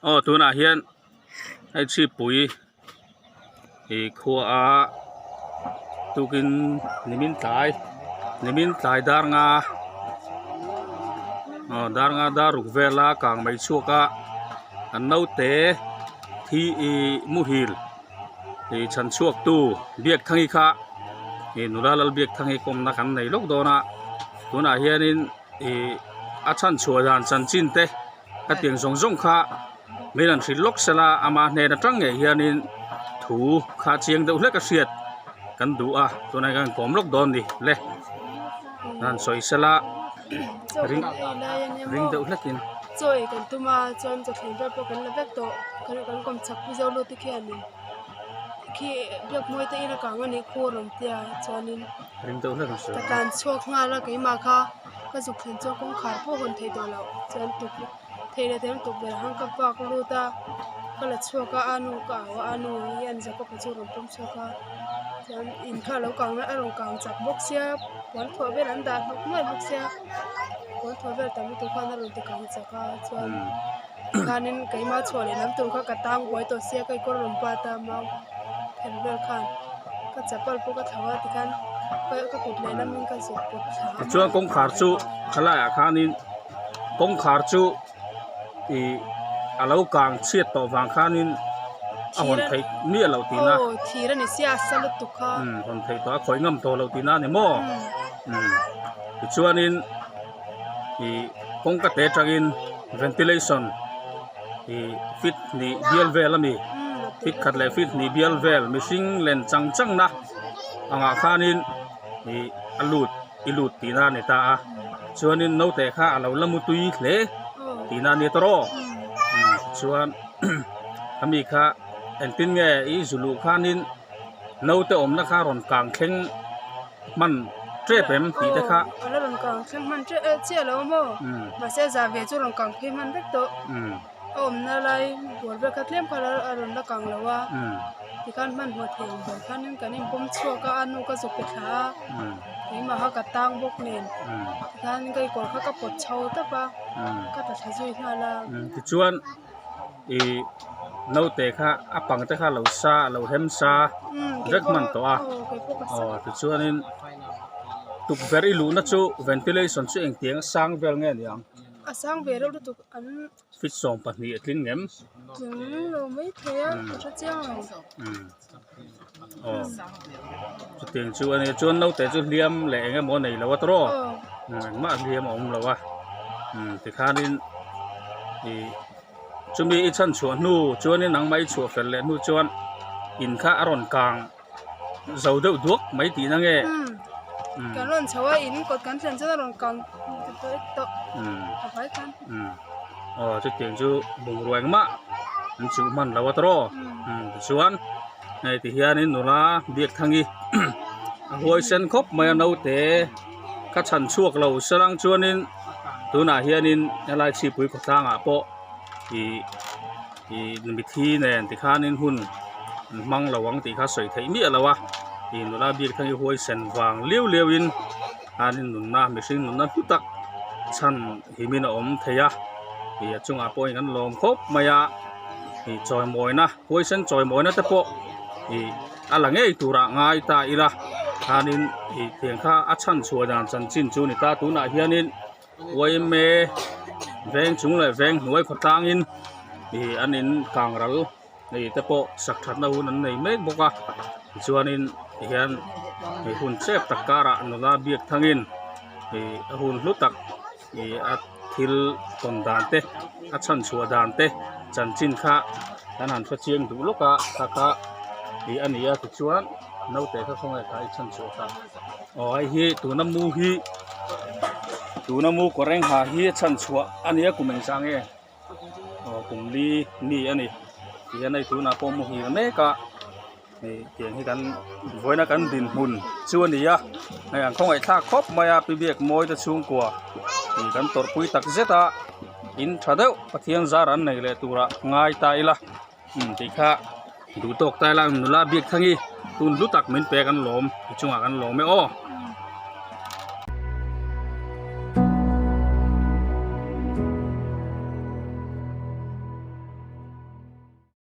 Aw tunah hian hei chhipui ih khua a tukin nimin tlai nimin tlai dar nga aw dar nga dar ruk vela kang mai chhuak a an naute thi ih muhil ih chhan chhuak tu Biakthangi kha ih nula Lalbiakthangi kawmna kan nei lawk dawn a tunah hianin ih a chhan chhuah dan chanchin te. Hetiang zawng zawng kha min han hrilh lawk sela ama hnen atang ngei hianin thu kha chiang deuh hlek a hriat kan duh a tunah hian kan kawm lawk dawn ni le han sawi sela ring ring deuh hlekin. Chaw ei kan tum a chuan chawthleng vel pawh kan la vek tawh kan kan kawm chak pu zo lut te khianin khi biakmawi te ina kang anih khu a rawn tia chuanin ring deuh hlek an sawi ka tlan chhuak nghal a keimah kha. Ka zuk thlen chuan kawngkhar pawh hawn thei tawh loh chuan tuk thei leh thei tukverh ang ka vak lut a ka la chhuak a a nu ka au a a nu hian Jacob-a chu a rawn pawm chhuak a chuan in kha a lo kang a rawn kang chak bawk sia puan thuah vel an dah hnawk nuai bawk sia puan thuah vel tam lutuk khan a rawn ti kang chak a chuan tikhanin keimah chhuah leh lam tur kha ka tang buai tawh sia ka kawr rawn bat a mau phelh vel khan ka chapal pawh ka thlo a tikhan ka kut leh lamin ka zuk pawt thla a. Tichuan kawngkhar chu thalaiah khanin kawngkhar chu ih a lo kang chhiat tawh vang khanin a hawn theih miah loh tihna. Aw thir a ni sia a sa lutuk kha. Umm hawn theih tawh a khawih ngam tawh loh tihna a ni maw? Umm tichuanin ih kawngka te atangin ventilation ih feet hnih bial vel a ni feet khat leh feet hnih bial vel mihring len chang chang na angah khanin ih a lut i lut tihna a ni ta a chuanin naute kha a lo la mu tui hle tihna a ni ta rawh chuan ami kha engtin nge i zu luh khanin naute awmna kha rawn kang thleng. Hman tep em tih te kha. Aw a la rawn kang thleng hman tep e chiah lo maw mahse za ve chu rawn kang phei hman vek tawh a awmna lai bual vel kha tlem kha a rawn la kang lo a tikhan hmanhmawh thei ang ber khanin kan inpawm chhuak a a nu ka zuk pe thla a keimah kha ka tang bawk nen tikhan ka kawr kha ka pawt chho tawp a ka tla thla zui nghal a. Tichuan. Ih naute kha a pang te kha a lo sa a lo hem sa vek hman tawh a aw tichuanin tukverh i luhna chu ventilation chu engtiang a sang vel nge ni ang a sang ve reuh lutuk an feet 12 a tling em tling lo mai thei a ka hre chiang lo aw chutiang chu a ni chuan naute chu hliam leh eng emaw a nei lo a tawrh aw engmah hliam a awm lo a tikhanin ih chumi i chhan chhuah hnu chuanin nangmah i chhuah fel leh hnu chuan in kha a rawn kang zo deuh duak mai tihna nge kan rawn chho a in kawt kan thlen chuan a rawn kang tawh a vai khan. Aw chutiang chu bungrua engmah an chuh hman lo a tawrh aw tichuan hei ti hianin nula Biakthangi a huaisen khawp mai a naute ka chhan chhuak lo salang chuanin tunah hianin helai chhipui khawtlangah pawh ih ih mithi nen tikhanin hun an hmang lo ang tih kha sawi theih miah lo a ih nula Biakthangi huaisen vang liau liauin khanin nunna mihring nunna hlu tak chhan himin a awm thei a ih a chungah pawhin kan lawm khawp mai a ih chawimawina huaisen chawimawina te pawh ih a la ngei turah ngai ta ila khanin ih tiang kha a chhan chhuah dan chanchin chu a ni ta tunah hianin yma veng chung leh veng hnuai khawtlangin ih an in kang ral hei te pawh sak thatna hun an nei mek bawk a tichuanin tihian hei hun chep tak karah nula biak thangin ih a hun hlu tak ih a thil tawn dan te a chhan chhuah dan te chanchin kha kan han hre chiang duh lawk a kha kha ih a ni a tichuan naute kha khawnge kha i chhan chhuah kha aw hei hi tuna mu hi tuna mu kawr eng ha hi a chhan chhuah a ni a kum engzah nge. Aw kum li mi a ni tihian hei tunah pawh muhil mek a hei tiang hi kan vawiina kan dinhmun chu a ni a hei an khawngaih thlak khawp mai a pi biak mawi te chhungkua ih kan tawrhpui tak zet a in tha deuh Pathian zar an nei leh turah ngai ta ila umm tih kha duh tawk ta ila nula biak thangi tun hlu tak min pek an lawm i chungah kan lawm e aw.